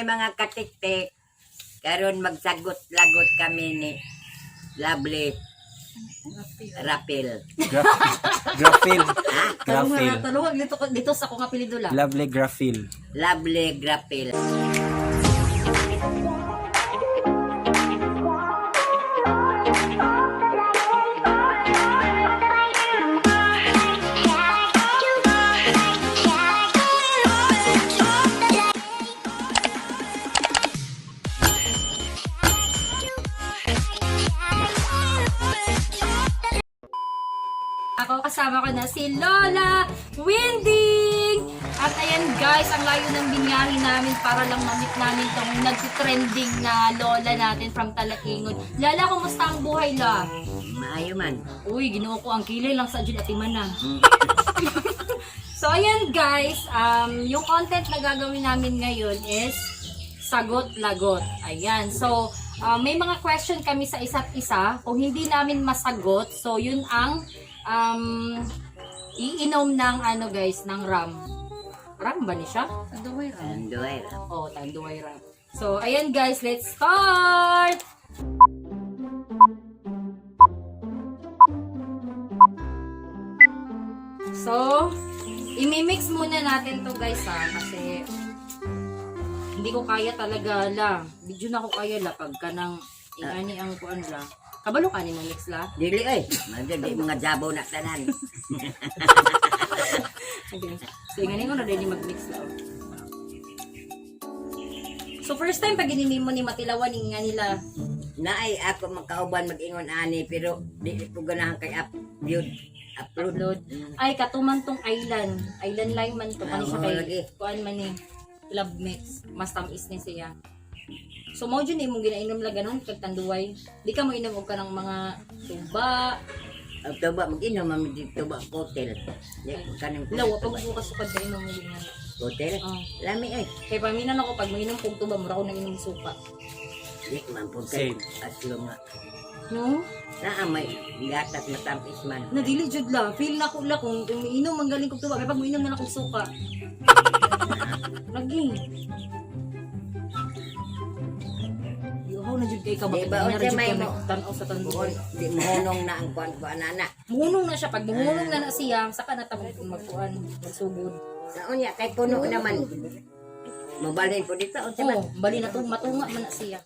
mga katiktik. Karon magsagot-lagot kami ni Lovely Rapil. Grafil. Grafil. Tanong dito dito sa akong apelyido la. Lovely Grafil. Lovely Grapil. Ako kasama ko na si Lola Winding! At ayan guys, ang layo ng binyahe namin para lang mamit namin tong nagtitrending na Lola natin from Talaingon. Lala, kumusta ang buhay la? Maayo man. Uy, ginoo ko ang kilay lang sa Jud Atiman na. So ayan guys, yung content na gagawin namin ngayon is sagot-lagot. Ayan. So may mga question kami sa isa't isa. Kung hindi namin masagot, so yun ang iinom ng ano guys, ng ram. Ram ba ni siya? Andoy ra. Oh, tanduay ram. So ayan guys, let's start! So, imimix muna natin to guys ha, kasi hindi ko kaya talaga la. Video na ko kaya la pagka nang ingani ang kuan la. Kabalo ka ni mo mix la. Dili ay. Di mga jabaw na tanan. Okay. So ingani ko na din mag-mix la. oh. So first time pag ginimi mo ni Matilawan ingani la. Naay ako magkauban mag-ingon ani pero di ko ganahan kay upload. Upload. Upload. Ay katuman tong island. Island line man to kani siya Ah, kay lagi. kuan man ni Love Mix. Mas tamis ni siya. So mo jud imong ginainom la ganon kag tanduay. Di ka mo inom og kanang mga tuba. Ang tuba mag-inom man dito ba hotel. Di ko kanang Lawa pag bukas sukad na inom mo ganyan. Hotel. Oh. Lami ay. Kay paminan ako pag mainom kog tuba mura ko nang inom suka. Di ko man pud kay Same. aslo nga. No? Naa may gatas matampis man. Na dili jud la. Feel na ko la kung umiinom ang galing kog tuba kay pag umiinom na akong suka. Lagi. Iuhaw na jud kay ka Di bakit ba, na unsa jud may ka mo- nagtan-aw sa Buon, tanduay. di mohunong na ang kuan kuan ana. Muhunong na siya pag muhunong na na siya saka na ta magkuan magsugod. Sa unya kay puno naman. Mobalhin po dito unsa man. Oh, bali na to matunga man na siya.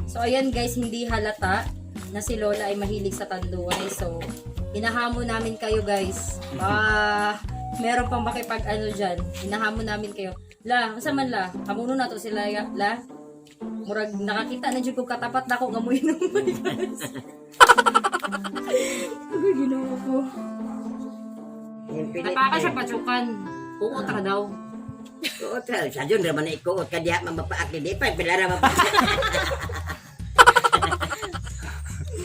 So ayan guys, hindi halata na si Lola ay mahilig sa tanduay. So hinahamon namin kayo guys. Ah, meron pang makipag ano diyan. Hinahamon namin kayo. La, unsa man la? Kamuno na to sila ya, la. Murag nakakita na jud ko katapat na ko nga moinom guys. Agoy, Ginoo ko. Yung pilit. Napaka siya patsukan. Kuot ra daw. Kuot ra sa jud ra man na ikuot ka diha man mapaak di pa pila ra mapaak.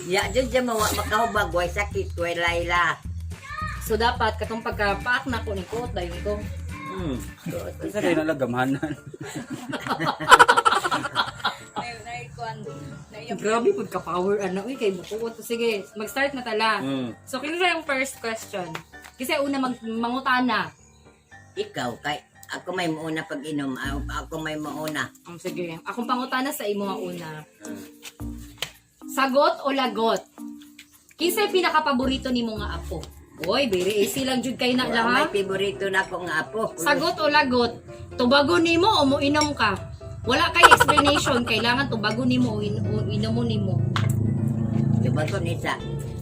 Ya jud siya mawa makahubag way sakit way layla. So dapat katong pagkapaak na ko ni kuot dayon ko. Kuot. Isa rin na gamhanan. Grabe pud ka power ano uy kay mukuot. Sige, mag-start na tala. So kino yung first question. Kasi una mag mangutana. Ikaw kay ako may muuna pag inom, ako may muuna. Sige, akong pangutana sa imo nga una. Sagot o lagot? Kinsay pinakapaborito nimo nga apo? Oy, very easy lang jud kay na Wa la ha. May paborito na ako nga apo. Sagot o lagot? Tubago nimo o moinom ka? Wala kay explanation, kailangan tubago nimo o, o inomon nimo. Tubagon isa.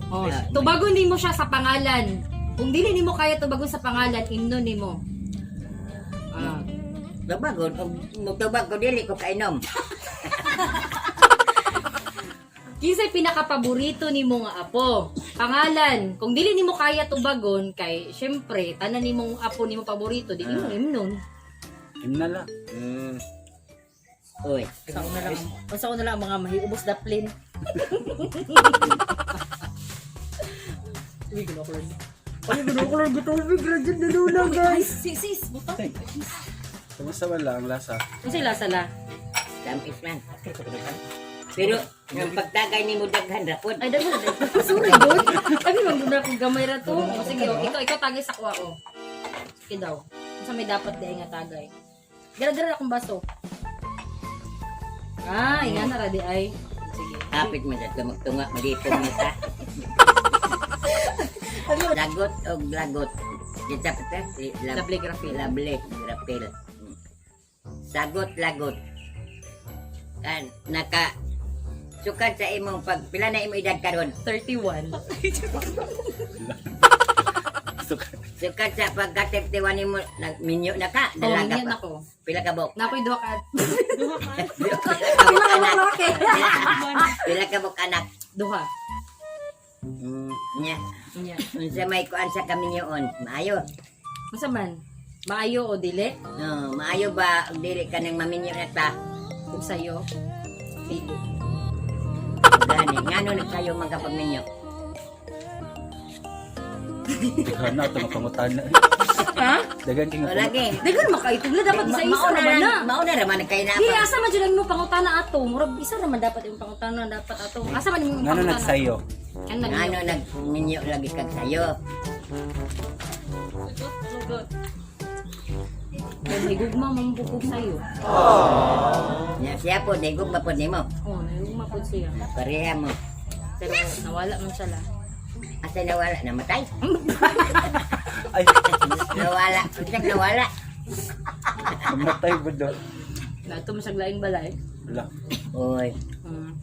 Oh, tubagon nimo siya sa pangalan. Kung dili nimo kaya tubagon sa pangalan, imnon nimo. Ah. Tubagon, og mutubag ko dili ko kainom. Kinsay pinakapaborito nimo nga apo? Pangalan. Kung dili nimo kaya tubagon kay syempre tanan nimong apo nimo paborito, di nimo imnon. Imna la. Uy, Sa una lang, sa una lang ang mga mahiubos daplin. Uy, ginoo ko lang. Ay, ginoo ko lang gitubig ra jud na lula Ay, sis, sis, buta. Kumusta wala ang lasa? Unsay lasa la? tampis man. Pero ang pagtagay nimo daghan ra pod. Ay, daghan na. Sorry, good. Abi man gud na kung gamay ra to. O, sige, o, ikaw tagay sa kuha o. Sige daw. Unsa may dapat di ay nga tagay. Dara-dara akong baso. Ah, inga na ra di ay. Sige. Hapit man sa magtunga, malipong mo ta. Lagot og lagot. Kita pa ta? Lovely grapel. Lovely grapel. Sagot lagot. Kan naka sukad sa imong pag pila na imong edad karon? 31. Suka. Sukad sa pagka 31 nimo nagminyo na ka, Oh, dalaga minyo pa. na ko. Pila ka buok? Na ako'y duha ka. Pila ka buok anak? Pila ka buok anak? Duha. Nya. Nya. Unsa may kuan sa kaminyoon? Maayo. Unsa man? Maayo o dili? No, maayo ba og dili ka nang maminyo na ta? Kung sayo. Dili. Gani, ngano nagsayo man ka pagminyo? Daghan na ito mapangutana. Ha? Daghan kay nga Wala pangutana. gi. Dagan makaitog na dapat isa isa Mauna ra man na. Mauna ra man kay na. Di asa man jud ang imong pangutana ato. Murag isa ra man dapat imong pangutana dapat ato. Asa man imong Ngano pangutana? nagsayo? Ang nag Ngano nagminyo lagi kag sayo? Lugot. May gugma man bukog sayo. Nya siya po nigog ba po nimo? Oh, nahigugma pud siya. Pareha mo. Pero nawala man siya la. Asa nawala namatay? Ay, Nawala. Unsa nawala? namatay ba do? Nato man siya laing balay. Wala. Oy,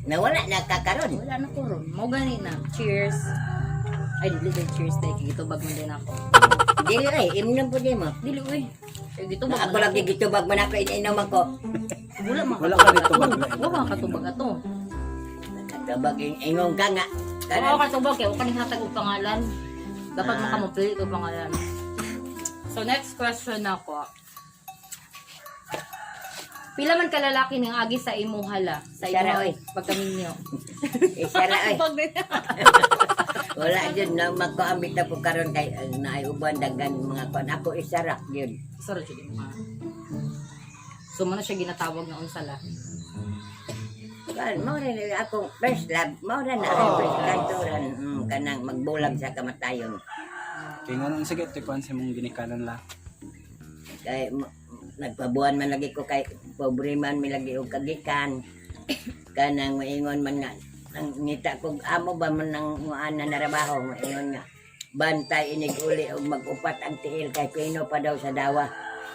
nawala na ka karon. Wala na ko ron. Mao gani na. Cheers. Ay, dili dahil cheers dahil kay gitubag man din ako. Dili ay imnom po nimo. Dili uy. Kay gitubag Ako man lagi gitubag man ako ininom ako. Wala man Wala ka gitubag na. Wala ka katubag ato. Katubag ingong ka nga. Wala ka katubag kay wa ka ning hatag og pangalan. Dapat makamupili og pangalan. So next question na ko. Pila man kalalaki ning agi sa imong hala sa Sara, imong oy. pagkaminyo? Isara ay. Pag din. Wala jud na magkaambit ako karon kay naay uban daghan mga kuan ako isara jud. Sorry jud imo. So mo na siya ginatawag na unsa la. Kan mao ra na akong first love, mao ra na akong first kanturan kanang magbulag sa kamatayon. Kay ngano sige ito kuan sa imong ginikanan la. Kay nagpabuan man lagi ko kay pobre man mi lagi og kagikan. Kanang maingon man nga ang ngita kog amo ba man nang nguan na narabaho maingon nga bantay inig uli og mag-upat ang tiil kay pino pa daw sa dawa.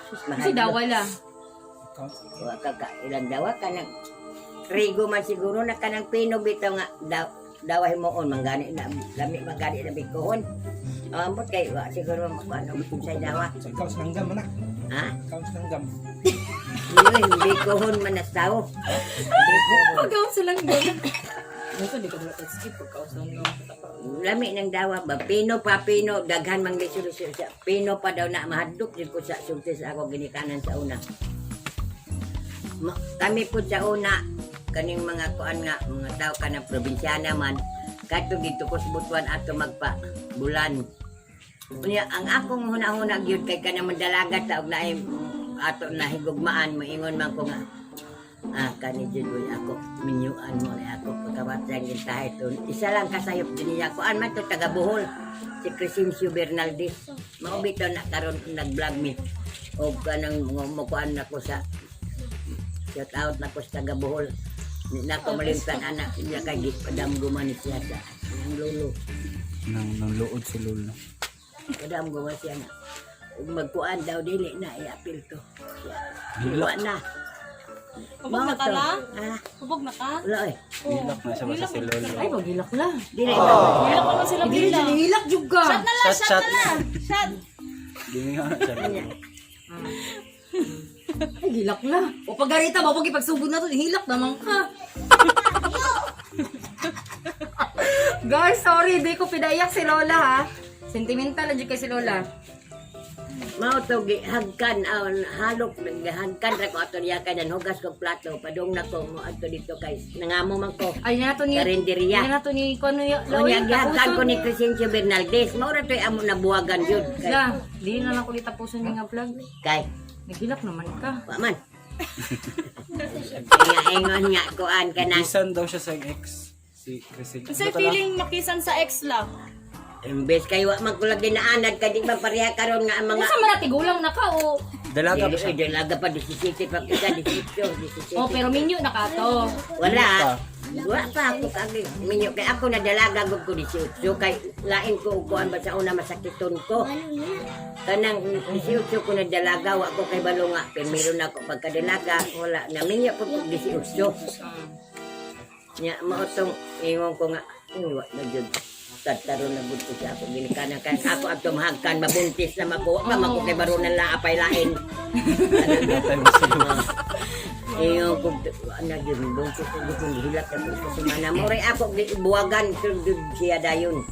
Sus, Kasi dawa la. Wa ka ka ilang dawa kanang trigo man siguro na kanang pino bitaw nga daw dawa himuon manggani na lami manggani na bikuon. Ambot kay wa siguro makuan og sa dawa. Sa ikaw sa langgam anak. Ha? Ikaw sa langgam. Yun, bikuhon man na tao. Bikuhon. Pagkaw sa langgam. Gusto di ko na skip pagkaw sa langgam. Lami ng dawa ba? Pino pa, pino. Daghan mang lisyo-lisyo siya. Pino pa daw na mahadlok din ko sa sulti sa ako ginikanan sa una. Kami po sa una, kaning mga kuan nga, mga tao ka ng probinsyana man, kadto dito ko sa Butuan ato magpa bulan. Unya, ang akong huna-huna gyud kay kanang mandalaga ta og naay ato na higugmaan moingon man ko nga kani jud uy, ako minyuan mo ni ako pagkawat sa tahe to isa lang kasayop din niya kuan man to taga Bohol si Crescencio Bernaldez mao bitaw na karon nag-vlog mi og kanang mo kuan nako sa shout out nako sa taga Bohol. Ni nako malimtan anak niya kay gipadam guman siya sa iyang lolo. Nang luod si lolo. Padam guman siya nga ug magkuan daw dili na iapil to. Hilak. Kuan na. Hubog na ka la? Ah, Hubog na ka? wala eh. Hilak na siya basta si lolo. Ay, magilak la. Dili ba? Hilak naman sila Dili bila. jud hilak jud ka. Shot na la, Shot, shot shot. na la. Shot. Gimingaw na siya lolo. Ay, hilak la. O paggarita ba pag ipagsugod na to, hilak naman ka. Guys, sorry, di ko pinaiyak si Lola ha. Sentimental na jud kay si Lola. Mao to gihagkan aw halok gihagkan ra ko ato niya kay nanhugas kog plato padung na ko mo adto dito kay nangamo man ko. Ay, na to ni Karinderya. Ay, na to ni kuno ya. Unya gihagkan ko ni Crescencio Bernaldez. Mao ra to'y amo nabuwagan jud kay La, di na lang ko tapusin yung nga vlog. kay Naghilak naman ka. wa man. Nga ingon nga kuan kanang Kisan daw siya sa ex. Si Christine. Unsay feeling makisan sa ex la? imbes kay wa man ko lagi naanad kay di ba pareha karon nga ang mga Unsa man na tigulang na ka o Dalaga pa siya. Dili, dalaga pa, 17 pa kita, 18, 17. Oh, pero minyo na ka to. Wala. Wala pa ako kagi. Minyo kay ako na dalaga gud ko 18 kay lain ko kuan ba sa una masakiton ko. Kanang 18 ko na dalaga wa ko kay balo nga pero na ako pagkadalaga wala na minyo ko pag 18. Nya mao tong ingon ko nga "Uy, wa na jud taro na gud ko sa ako ginikanan kay ako adto mahagkan mabuntis na makuha pa man ko kay baro na laapay lain. Natay mo si Lola. Iyo, kung ano yun, buntis ko gustong hilak na ko sa semana. Muray ako, buwagan, jud siya dayon.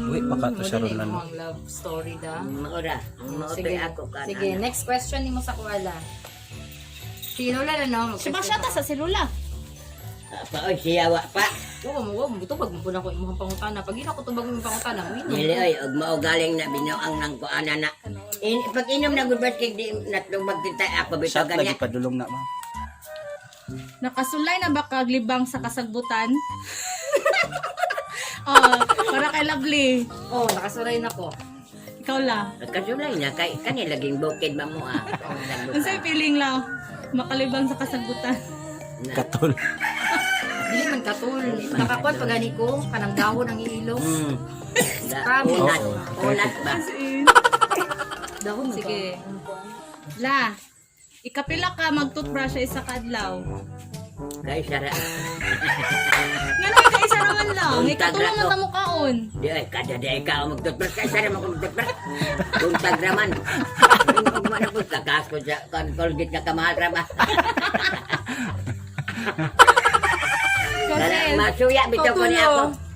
Uy, baka to siya ron Wala na, no? ang love story da. Maura, maura Sige. ako ka. Sige, next question nimo sa kuala. Si Lola na no. Si Masyata sa silula. Pa, oy, siya wa pa. Oo, mo mo tubag mo pud ako imong pangutana. Pag ina ko tubag imong pangutana, mo inom. Dili oy, og mao galing na binuang nang kuana na. In, pag inom na gud kay di natlubag kita ako bitaw Shot lagi ganya. padulong na, ma'am. Nakasulay na ba kaglibang sa kasagbutan? Oh, para kay Lovely. Oh, nakasuray na ko. Ikaw la. Kasulay na kay kani laging bukid man mo ah. Unsay feeling la? Makalibang sa kasagbutan. Katol. Dili man katul. Nakakuan pa gani ko kanang dahon ang iilong. Da, unat, unat ba? As in. Dahon man Sige. La, ikapila ka mag-toothbrush sa isa ka adlaw. Kay sara. Ngano ka isa raman lang. Ikatulong man ta mo kaon. Di ay kada di ay ka magtutbrush kay sara mo magtutbrush. Buntag raman. Ug man ako kakas ko sa kon Colgate ka kamahal ra ba. Kasi, Masuya bitaw ko ni ako. Katulo.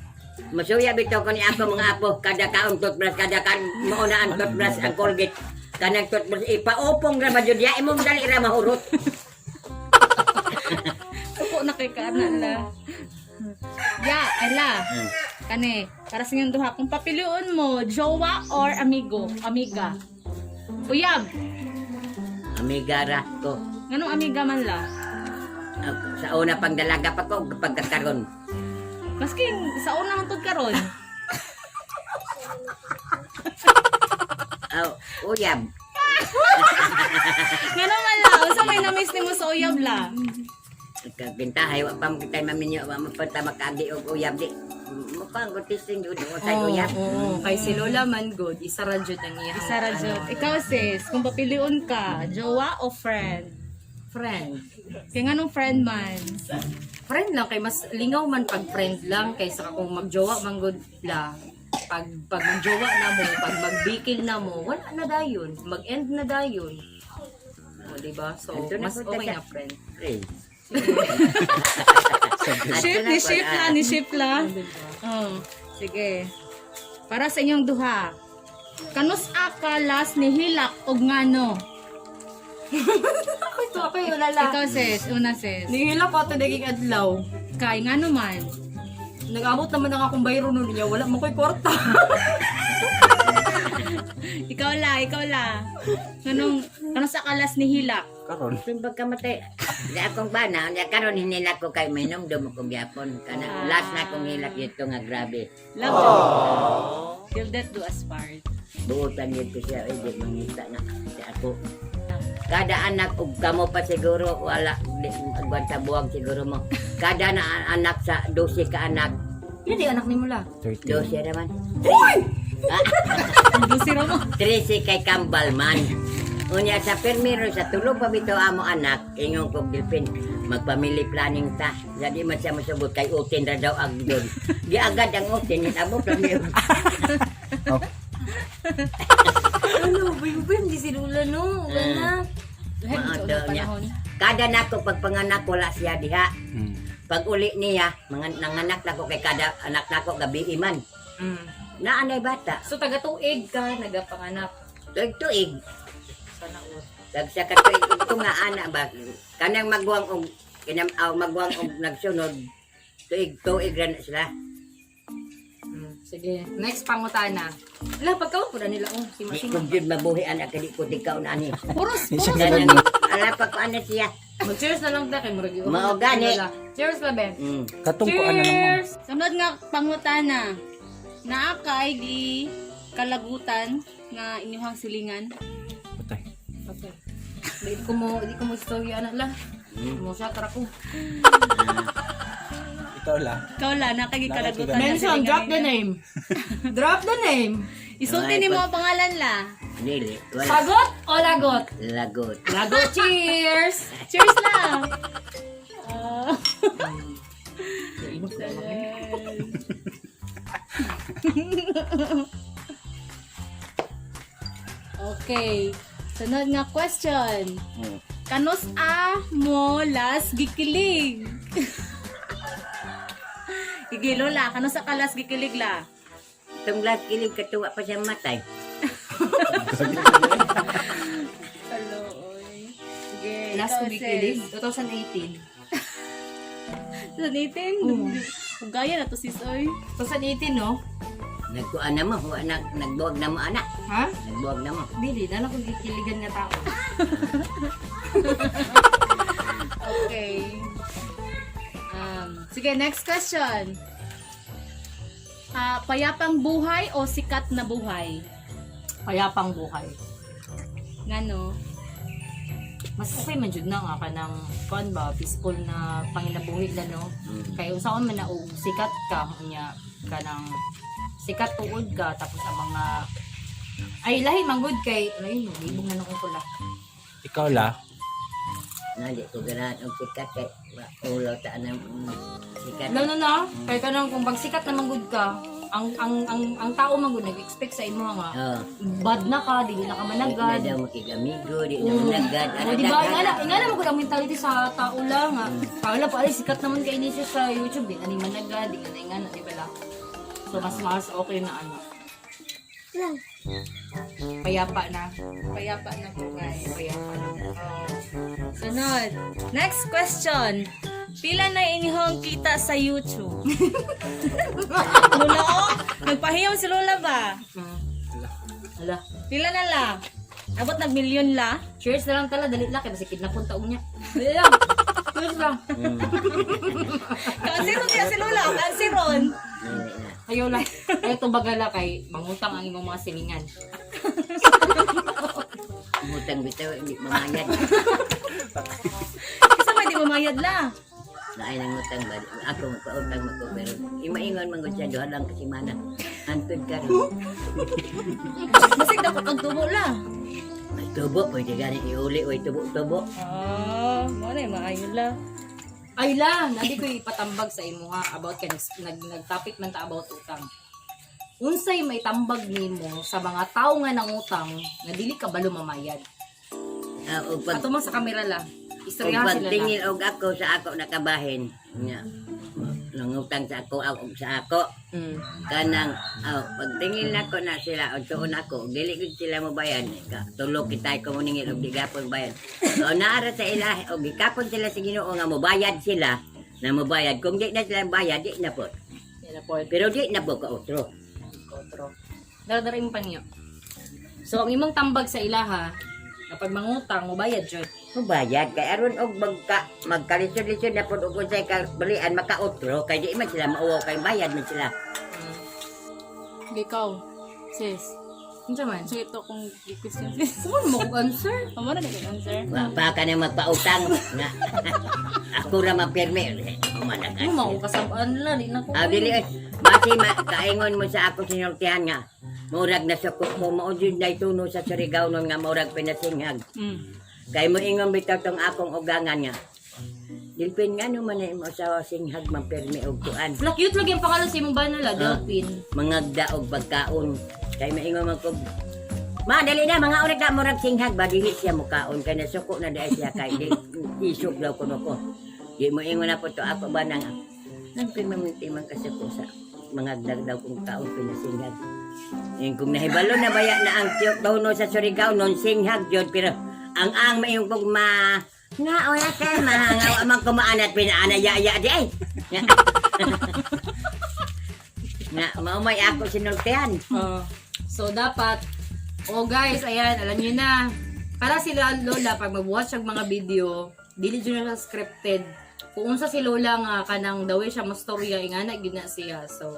Masuya bitaw ko ni ako mga apo kada kaon toothbrush kada kan mauna ang toothbrush ang Colgate. Kanang toothbrush ipaupong ra ba jud ya imong dali ra mahurot. suko na kay kaana la. Ya, ala. Kani, para sa inyong duha, kung papilion mo, jowa or amigo, amiga. Uyab, Amiga ra ko. nganong amiga man la? Sa una pang dalaga pa ko pagkakaron. Maski sa una man tud karon. Aw, uyab. Ngano man la, unsa may na-miss nimo sa uyab la? Kagintahay wa pa mo kita maminyo wa mo pa ta makaagi og uyab di. Mukha ang testing jud mo sa uyab. Oo, kay si Lola man good, isa ra jud ang iyang Isa ra jud. Ikaw sis, kung papilion ka, jowa o friend? Friend. Kay nganong friend man? Friend lang kay mas lingaw man pag friend lang kaysa kung magjowa man good la. Pag magjowa na mo, pag magbikil na mo, wala na dayon, mag-end na dayon. O, di ba? So, Ito na mas po, okay tata. na friend. Friend. Ship ni ship la, ni ship la. Oh, sige. Para sa inyong duha. Kanus aka last ni hilak og ngano? Ako ito, ako yung wala la. Ikaw sis, una sis. Nihila ko ito naging adlaw. Kay ngano man? Nag-abot naman ang akong bayro nun niya, wala mo ko'y kwarta. Ikaw la, ikaw la. Nganong kanus aka last ni hilak? Karon. Kung pagkamatay, di akong bana, unya karon hinilak ko kay mainom dum ko gyapon kana last na akong hilak dito nga grabe. Love oh. Till death do us part. Buotan yun ko siya, eh, di mangita na si ako. Kada anak og kamo pa siguro wala di agwanta buwag siguro mo. Kada na anak sa 12 ka anak, Hindi, anak ni mula. 13. 12 naman. Dusiro mo. 13 kay kambal man. Unya sa permiro sa tulo pa bitaw amo anak, ingon ko Gilpin, magpamily planning ta. Jadi man siya masugot kay utin ra daw ag doon. Di agad ang utin, hitabo plamiro. Oh. Ano, bayo-bayo, hindi si Lola, no? Wala na. Lahat Mao sa daw unang niya. panahon. Kada nako pagpanganak wala siya diha. Pag uli niya, mga nanganak nako kay kada anak nako gabi iman. Naanay bata. So, taga-tuig ka, nagapanganak. Tuig tuig. Sana all. Tag sa katuig ito nga ana ba. Kanang magwang og kinam aw magwang og nagsunod. Tuig tuig ra na sila. Sige, next pangutana. Wala, pagkaon po na nila. Oh, si Di Masing. ko jud mabuhi anak kay di ko tikaw na ani. Puros, Di siya puros. Kanang ala pa ko ana siya. Mag-cheers na lang ta kay murag yun. Mao gani. Cheers la be. Katong ko ano lang, ma'am. Cheers. Sunod nga pangutana. Naa kay gi kalagutan nga inyuhang silingan. Patay. Okay. Di ko mo istorya anak lang. Mo siya tara ko. Ikaw la. Ikaw la, nakagikalagutan na Mention, sila drop the kanina. name. Drop the name. Isulti ni mo ang pangalan la. Dili, wala. Sagot o lagot? Lagot. Lagot, cheers! Cheers la! Ah. Okay. Sunod nga question. Kanus a mo las gikilig? Sige, Lola. Kanus a ka las gikilig la? Itong lahat kilig katuwa pa siya matay. Hello, oy. Sige, Last ikaw, ko gikilig, 2018. sis. 2018? Ugaya na to, sis, oy. 2018, no? Nagkuan na mo, wa na, nagbuwag na mo anak. Ha? Nagbuwag na mo. Dili, na lang kung gikiligan nga tao. Okay. Sige, next question. Ah, payapang buhay o sikat na buhay? Payapang buhay. Ngano? Mas okay man jud na nga kanang kuan ba peaceful na panginabuhi la, no? Kay usaon man na og sikat ka unya kanang sikat tuod ka tapos ang mga ay lahi man gud kay ay libong na nako kula. Ikaw la. Na, di ko ganahan og sikat kay wa ulaw ta anang sikat. No, no, no. Kay kanang kung pag sikat naman gud ka, ang tao man gud nag-expect sa imo nga Oh. bad na ka, dili na ka Di na managad. daw makigamigo, di na managad. O, di ba? Ingana mo gud ang mentality sa tao lang nga. Tao lang pa, ay, sikat naman kay ni siya sa YouTube, di na ni managad, di na ingana, di ba lang? So, mas mas okay na ano. Payapa na. Payapa na buhay. Payapa na. Sunod. Next question. Pila na inyong kita sa YouTube? Lola, oh, nagpahiyom si Lola ba? Hala. Pila na la? Abot nag milyon la? Cheers na lang tala, dali lang, kay basi kidnapon taong niya. Dali lang. Cheers lang. Kaansiron niya si Lola, kaansiron. Dili na. Ayaw lang. Ayaw tumbaga lang kay mangutang ang imong mga silingan. Ngutang bitaw, hindi mamayad. Kasi may di mamayad la. Lain ang utang ba? Ako magpautang ako pero imaingon man gud siya duha lang kasi mana. Antod ka ron. Masig dapat ang tubo la. May tubo pwede gani iuli oy tubo-tubo. Ah, mo na maayo la. Ay la, nadi ko ipatambag sa imo ha about kay nag nag-topic man ta about utang. Unsay may tambag nimo sa mga tao nga nangutang nga dili ka balo mamayad? Ah, og pag Ato man sa kamera la. og Istoryahan sila la. pagtingil og ako sa ako nakabahin nya nangutang sa ako og sa ako kanang oh, pagtingil nako na sila og tuon ako dili gud sila mobayad ka tulo kita ko moningil og di gapon bayad so naara sa ila og gikapon sila sa Ginoo nga mobayad sila na mobayad kung di na sila bayad di na po Yan na po. pero di na po ka otro. Otro. Dara-dara imong panyo. So ang imong tambag sa ilaha kapag mangutang mobayad jud. Mubayad kay aron og magka magkalisod-lisod na pud og unsay kabalian makaotro kay di man sila mauwaw kay bayad man sila. Ikaw, sis. Unsa man? So ito kung question sis. Kuno mo kog answer. Amo na nag answer. Wa pa ka na magpautang nga ako ra mapirmi. Umana ka. Kuno mo kog kasab-an la di na ko. Ah, dili eh. Basi ma, kaingon mo sa ako sinultihan nga. Murag na sa mo mao jud na ituno sa Surigao nun nga murag pinasinghag. Kay mo ingon bitaw tong akong ugangan nga. Dilpin nga no man na imo asawa singhag mapirmi og kuan. Wala, cute lagi ang pangalan sa imong bana la, Delphine. Mangagda og pagkaon. Kay maingon man kog Ma, dali na, mga ulit na, murag singhag ba, dili siya mukaon, kay nasuko na dahil siya, kay di, isog daw kuno ko. Di mo ingon na po to, ako ba nang, nang pimaminti man kasi ko sa mga daw kong kaon pinasinghag. Yung kung nahibalo na baya na ang tiyok daw no sa Surigao, non singhag yun, pero ang maiyong kong ma, nga o ya kay ma, nga wa man kumaanat pinaana ya ya di ay. Nga, nga maumay ako sinultihan. So, dapat, oh guys, ayan, alam niyo na. Para sila Lola, pag mag-watch ang mga video, dili jud na siya scripted. Kung unsa si Lola nga kanang daw siya mastorya, ingana gyud na siya. So,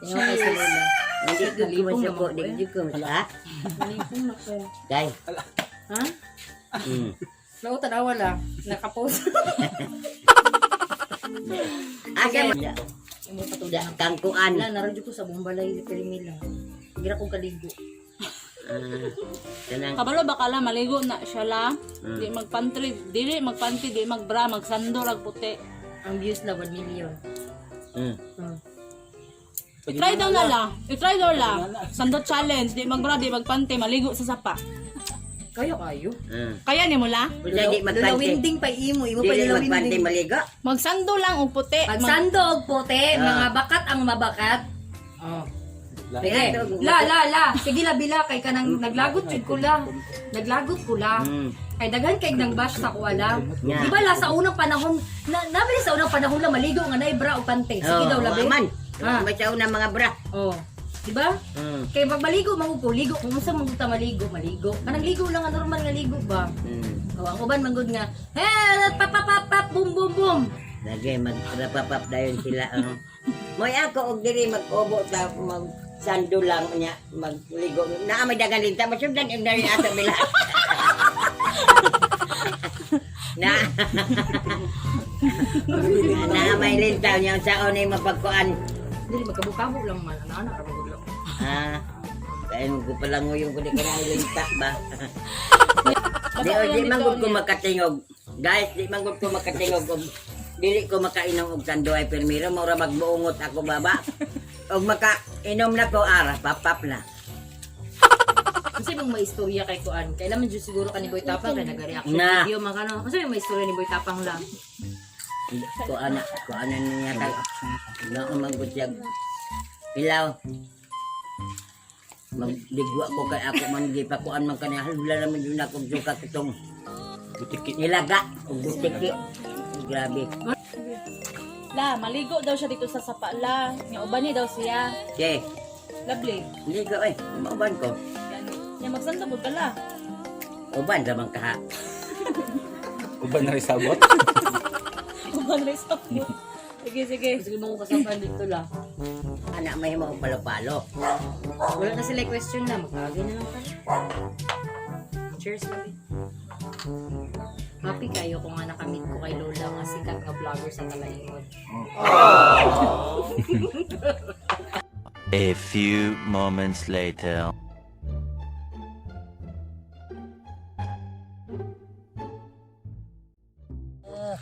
ingon kay si Lola. Hindi ko Nalipong masuko, naman ko di ko masuko. Ha? Nalipong na ko. Kay, Ha? Mm. Lao, tanawa la. Nakapost. Asa man Imo patulad. kangkuan. Wala, naradyo ko sa buong balay Pirimila. Gira kong kaligo. Ah, kanang Kabalo ba kala maligo na siya la. Di magpantry, dili magpanty, di magbra, magsando rag puti. Ang views na 1 million. Mm. I-try daw na la. I-try daw la. Sando challenge, di magbra, di magpanty, maligo sa sapa. Kayo kayo. Mm. Kaya ni mo la? Unsa di magpanty? Lulawinding pa imo, imo pa Dili magpanty lulawinding. maligo. Magsando lang og puti. Pagsando og puti, mga bakat ang mabakat. Oh. Sige. La la la, sige la bila kay kanang naglagot jud ko la. Naglagot ko la. Kay daghan kay nang bash sa kuala. Yeah. Di ba la sa unang panahon na nabili sa unang panahon la maligo nga naay bra o pante. Sige Oh, daw labi. wa man. Ah. May na mga bra. Oh. Di ba? Kay pag maligo man ko ligo kung unsa man ta maligo, maligo. Kanang ligo lang nga normal nga ligo ba. Oh, ang uban man gud nga, hey, pap pap pap pap, boom boom boom. Lagi magrapapap dayon sila ang. Moy ako og diri mag-obo ta mag sando lang niya magligo. Naa may dagan linta masundan yung dali ato bila. Na. Naa may linta niya sa ni mapagkuan. Dili magkabukabo lang man ana ana ra man gud lang. Ah. Kaya mo ko pala nguyong ko di ka na linta ba. Di Basta o di lang man gud dito ko niya. makatingog. Guys, di man gud ko makatingog og dili ko makainom og tanduay permiro mura magbuungot ako baba. Og makainom na ko ara papap na. Kasi bang may istorya kay kuan? Kailan man jud siguro ka ni Boy Tapang kay nag-reaction Na. video man kano. Kasi may istorya ni Boy Tapang lang. Ko ana, ko ana niya kay na man gud siya. Ilaw. Magligwa ko kay ako man di pa kuan man kaniya wala naman jud ako suka kitong Butiki. nilaga og butiki. Grabe. La, maligo daw siya dito sa sapa la. Nga uban niya daw siya. Che, Lovely. ligo eh, mauban ko. Gani. Nya magsando pud ka la. Uban ra man kaha. Uban na rin sabot. Uban rin sa Sige, sige. Sige mo ko kasapan dito la. Anak may mo palo-palo. Wala na sila question na, magkagay na lang tayo. Cheers, labi. Happy kayo kung nga nakamit ko kay Lola nga sikat nga vlogger sa Talaingod. A few moments later.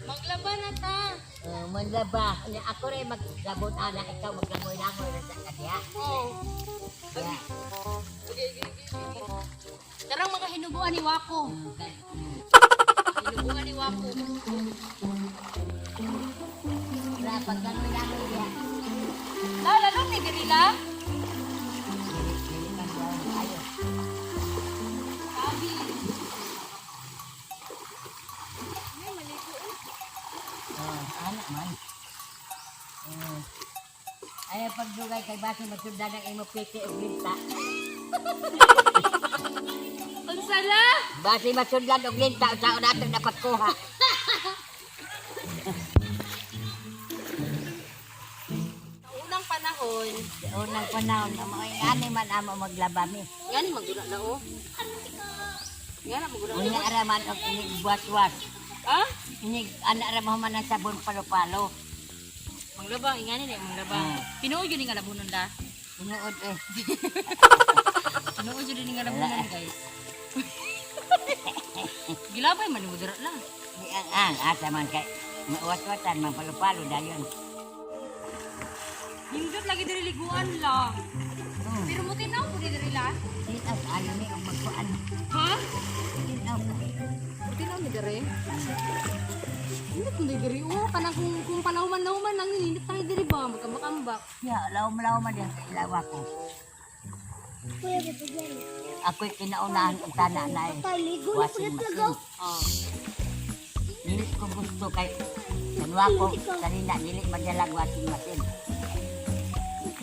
Maglaba na ta! Manlaba. Ako rin maglabot ana, ikaw maglangoy-langoy na sa kanya. Oo. Darang mga hinubuan ni Wako. Hinubuan ni Wako. Wala, paglangoy-langoy niya. La, lalong ni diri la. Oh, anak man. Oh. Ay, pagdugay kay basi masundan ang imo piti og linta. Unsala? Basi masundan og linta sa nato na pagkuha. Sa unang panahon, Sa unang panahon, ang mga ingani man amo maglaba mi. gani maguna na oh. Gani maguna. Unya araman og inig buwas-was. Ha? Inig ana ra mo man ang sabon palo-palo. Manglaba, ingani na manglaba. Tinuod yun nga labunon la. Tinuod eh. Tinuod yun nga labunon guys. Gilabay man mo dira la. Di ang ang asa man kay mauwat-watan man palo-palo dayon. Hindot lagi diri liguan la. Pero mo tinaw po diri la. Tinaw ayo ni og magkuan. Ha? Tinaw. Tinaw ni diri. Hindot mo diri oh kanang kung palawman-lawman lang yun, hindot tayo diri ba magkambak-ambak. Ya, lawom-lawom man yan sa ilawa ko. Ako'y kinaunahan ang tana na eh. Washing machine. Oh. Dili ko gusto kay kanwa ko kanina dili madalag washing machine.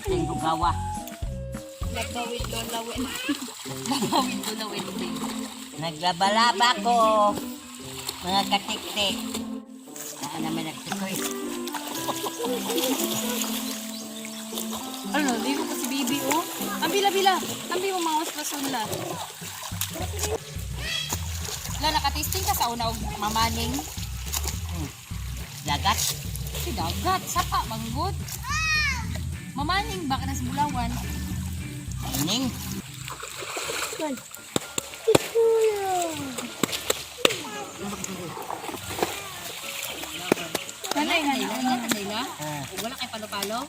Ting bugawa. Nagbawid Lola Wen. Nagbawid Lola Wendy. Naglabalaba ko. Mga katiktik. Saan naman nagtukoy? Ano, ligo ko si Bibi oh. Ang bila-bila. Ang bi mo mawas bason la. La, nakatasting ka sa una og mamaning. Dagat. Si dagat, sapa, manggod. Mamaning ba ka na sa Bulawan? Ining. Nanay, nanay, nanay, la. Ug wala kay palo-palo.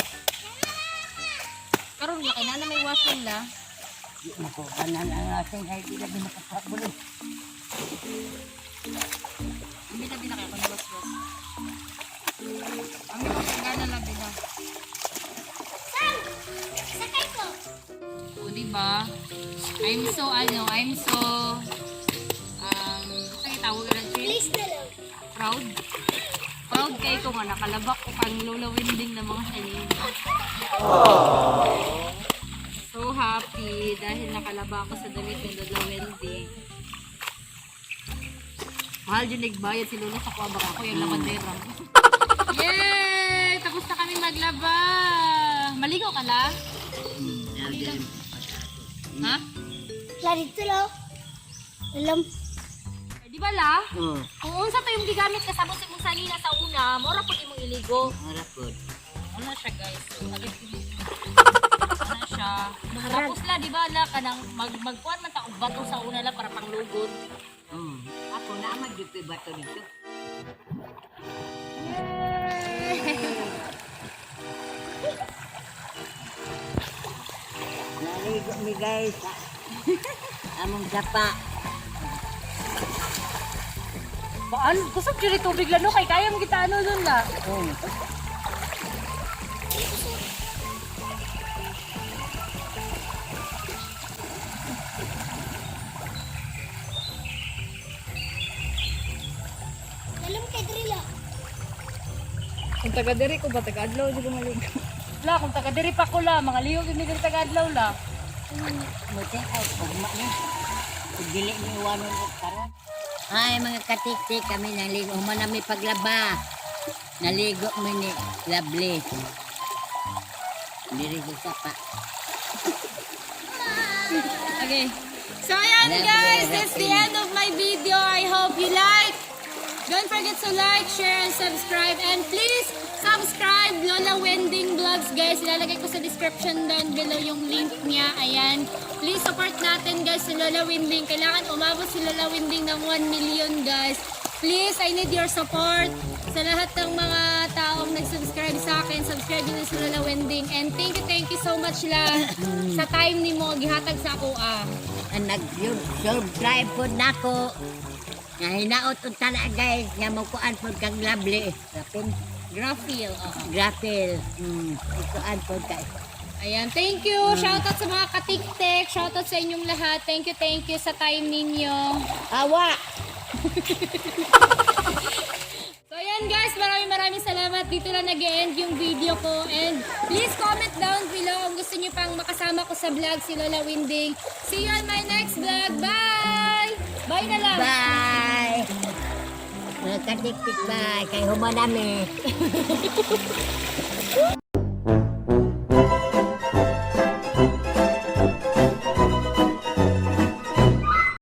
Karon la kay nana may washing la. Di mo ko kanan ang ating ay di lagi makapabuli. Hindi na binakay ko na was-was. Ang ito gana lang din. Sakay ko. O, di ba? I'm so, ano, I'm so, sige, tawag na siya. Please na lang. Proud. Proud kay ko nga, nakalabak ko kang Lola Winding ng mga sanina. So happy dahil nakalaba ako sa damit ng Lola Wending. Mahal yun nagbayad si Lola sa kuha baka ako yung labandera. Yay! Tapos na kami maglaba! Maligo ka la? Ha? La dito lang. Alam. Eh, di ba la? Oh, Kung unsa to yung gigamit kasabot sa imong sanina sa una, mora pud imong iligo. mura po. Ano siya guys? So, agad ano siya. Tapos la, di ba la, kanang magkuan man ta og bato sa una la para panglugod. Ako naman di ko bato dito. Naligo mi guys. Among sapa. Baan, kusog jud tubig la no kay kaya mo kita ano nun la. Oh. Alam kay Drilla. Kung taga diri ko ba taga adlaw jud ko maligo. La, kung taga diri pa ko la, mga liyo gid mi diri taga adlaw la. Muti ay ugma ni. Kung dili ni iwanon og karon. Ay mga katiktik kami naligo man nami paglaba. Naligo mi ni Lovely. Diri sa sapa. Okay. So ayan guys, that's the end of my video. I hope you like. Don't forget to like, share, and subscribe. And please, subscribe Lola Wending Vlogs guys. Ilalagay ko sa description down below yung link niya. Ayan. Please support natin guys si Lola Wending. Kailangan umabot si Lola Wending ng 1 million guys. Please, I need your support. Sa lahat ng mga taong nag-subscribe sa akin, subscribe nyo na si Lola Wending. And thank you so much la sa time ni mo gihatag sa ako ah. Ang nag-subscribe po nako. Nga hinaot unta na guys nga mokuan pod kang Lovely. Grapin. Grafil. Oo. Grapel. Ikuan pod kay. Ayan, thank you. Shoutout sa mga katiktik. Shoutout sa inyong lahat. Thank you sa time ninyo. Awa. So ayan guys, maraming maraming salamat. Dito lang nag-end yung video ko. And please comment down below kung gusto niyo pang makasama ko sa vlog si Lola Winding. See you on my next vlog. Bye! Bye na lang! Bye. Mga katiktik bye. Kay human nami.